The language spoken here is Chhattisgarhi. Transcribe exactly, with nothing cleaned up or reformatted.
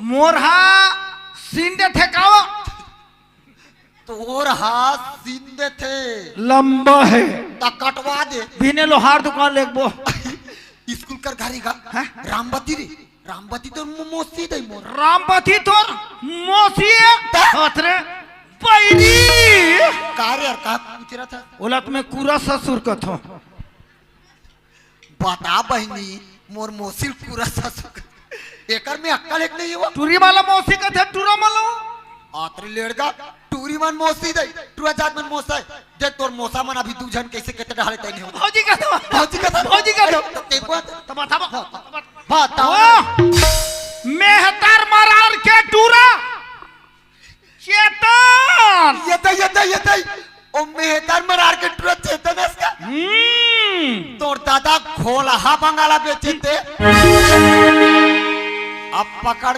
मोर हा सीन देथे का वो? तोर हा सीन देथे। लंबा हे। त कटवा दे। बिने लोहार दुकान लेगबो। स्कूल कर घरी गा। हाँ? रामबती रे। रामबती तोर मो-, मौसी दई मोर। रामबती तोर मौसी हे? त? अतरे बैरी। का रे यार, का पूछ रहा था? ओला त मैं कुरा ससुर कथों। बता बहिनी, मोर मौसी ल कुरा ससुर। एकर में अक्कल एक नहीं हुआ। टूरी वाला मौसी कथे, टूरा वाला। आतरी लेड़गा, टूरी मन मौसी दे, टूरा जात मन मौसा है। देख तोर मौसा मन अभी दू झन कैसे कहते डाले तैने हो। भौजी कथे। भौजी कथे। भौजी कथे। तो ते को तो बता, बता। बता। ओ, मेहतर मरार के टूरा। चेतन। ये दे, ये दे, ये दे। ओ मेहतर मरार के टूरा चेतन है इसका। हम्म। तोर दादा खोलहा बंगाला बेचे थे। अब पकड़ में